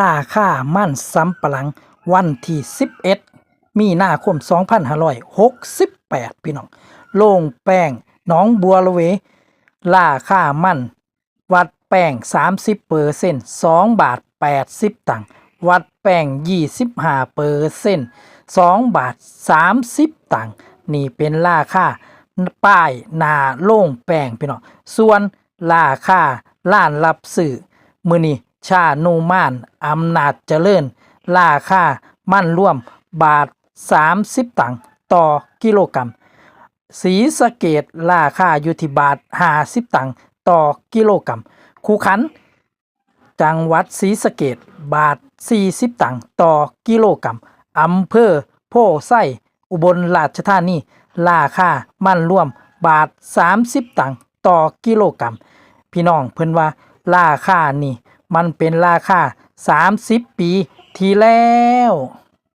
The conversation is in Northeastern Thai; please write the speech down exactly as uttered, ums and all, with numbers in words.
ราคามันสำปะหลังวันที่สิบเอ็ด มีนาคม สองพันห้าร้อยหกสิบแปด พี่น้อง โรงแป้งหนองบัวระเว ราคามัน วัดแป้ง สามสิบเปอร์เซ็นต์ สองบาท แปดสิบ ตังค์ วัดแป้ง ยี่สิบห้าเปอร์เซ็นต์ สองบาท สามสิบ ตังค์ นี่เป็นราคาป้ายหน้าโรงแป้ง พี่น้อง ส่วนราคาร้านรับซื้อ มื้อนี้ ชานุมาน อำนาจเจริญ ราคามันรวมบาท สามสิบ ตังค์ต่อกิโลกรัม ศรีสะเกษราคาอยู่ที่บาท ห้าสิบ ตังค์ต่อกิโลกรัม คูขัน จังหวัดศรีสะเกษ บาท สี่สิบ ตังค์ต่อกิโลกรัม อำเภอโพธิ์ไซ อุบลราชธานี ราคามันรวมบาท สามสิบ ตังค์ต่อกิโลกรัม พี่น้องเพิ่นว่าราคานี่มันเป็นราคา สามสิบ ปีที่แล้ว